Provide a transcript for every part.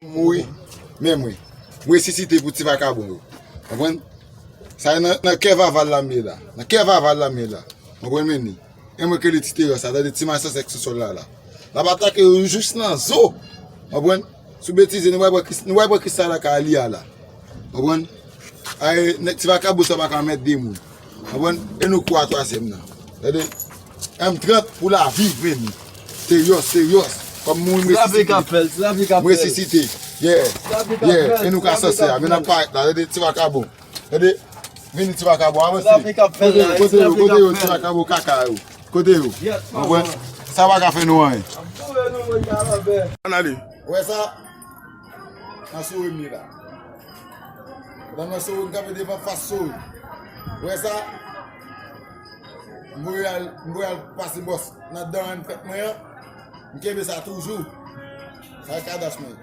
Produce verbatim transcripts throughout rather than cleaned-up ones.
Mouri, men mwen. Mwen resisite pou ti vakabon yo. Konprann? Sa nan, nan kè vava l la m ye la. Nan kè vava l la m ye la. Konprann men ni. E mwen ke li ti teyòs la, tande ti masasèk sou sòl la la. L ap atake yo jous nan zo. Konprann? Sou betize, nou wè bò kis-, nou wè bò kisa la ka li a la. Konprann? Ay, nèg ti vakabon sa pa ka mèt de moun. Konprann? E nou kou a twazyèm nan. Tande? M trant pou lavi, men ni. Teyòs, teyòs. Kòm moun m resisite. M resisite. Yeah. Yeah. E nou ka sanse a. Men n ap parèt la. Tande? Ti vakabon. Tande? Vini ti vakabon. Avanse. Kote yo? Kote yo? Kote yo? Ti vakabon kaka yo. Kote yo? Konprann? Sa pa ka fè nou anyen. Ann ale. Ou wè sa? Nan souri m ye la. Pandan nan souri m kanpe devan fas souri. Ou wè sa? M voye al, m voye al pase bòs nan dan an fèt mwen an. M kenbe sa toujou. Sa e kadach mwen.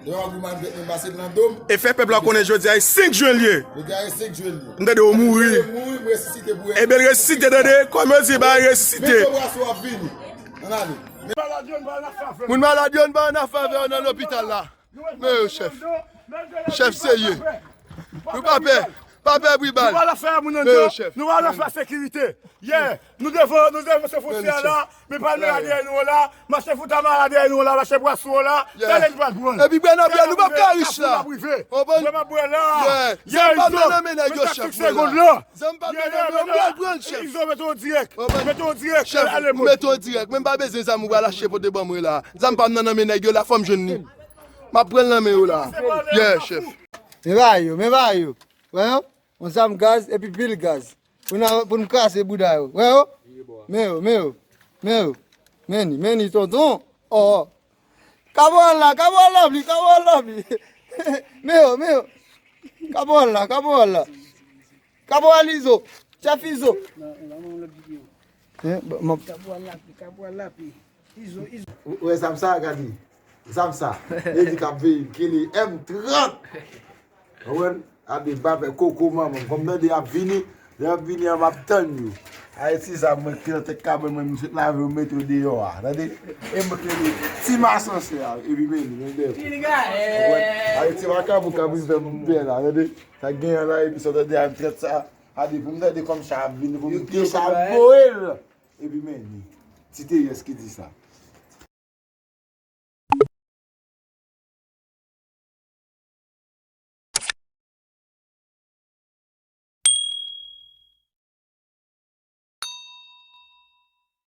Devan gouman fèt mwen pase nan do m. E fè pèp la konnen jodi a e senk jen l ye. Jodi a e senk jen l ye. M tande ou mouri. M mouri, m resisite pou. Ebyen l resisite tande. Kòm yo di ba resisite. Men yo bwa sou ap vini. Ann ale. Moun malad yo n pa nan favè nan lopital la. Men yo chèf. Chèf serye. Nou pa pè. Pa pè pri bal. Nou pa la fè moun anndan. Men yo chèf. Nou pa la fè sekirite. Yeah. Nou devan, nou devan se fwontyè la. Men palmera dèyè nou la. Mache fouta mara dèyè nou la. Mache pwasou la. Talè nou pral pran. Epi bwè nan bwè nou p ap ka rich la. Konprann? Bwè m ap bwè la. Zam pa m nan nan men nèg yo chèf mwen la. Zam pa m nan nan men yo pral pran chèf. Izo mete w dirèk. Mete w dirèk. Chèf, mete w dirèk. Men m pa bezwen zam ou pral achte pote ban mwen la. Zam pa m nan nan men nèg yo la fò m jwenn li. M ap pran l nan men yo la. Yeah, chèf. Men bagay yo, men bagay yo. Wè yo? Yon zam gaz epi pil gaz. Pou n, pou n kraze bouda yo. Wè yo? Men yo, men yo. Men yo. Men ni, men ni tonton. Oh. Kabwal la, kabwal la pli, kabwal la pli. Men yo, men yo. Kabwal la, kabwal la. Kabwal Izo. Chèf Izo. Hein, ba, m ap Kabwal la pli, kabwal la pli. Izo, Izo. Ou wè zam sa, gade. Zam sa. Li di k ap veye, kele M trant. Konprann? Ade, m pa pè koko manman m. Kòm tande y ap vini, lè y ap vini an, m ap tann yo. Ayiti zam mwen ki nan tèt kabann mwen, m sot lave, m mete yo deyò a. Tande? E m rele ti masansè a, epi men li, men bèl. Konprann? Ayiti vakabon k ap rive m bèl la, tande? Sa gen an la, epi sa w tande a, m trant sa. Ade, pou m tande kòm cha ap vini, pou m dechaboye l. Epi men li. Ti teyès ki di sa.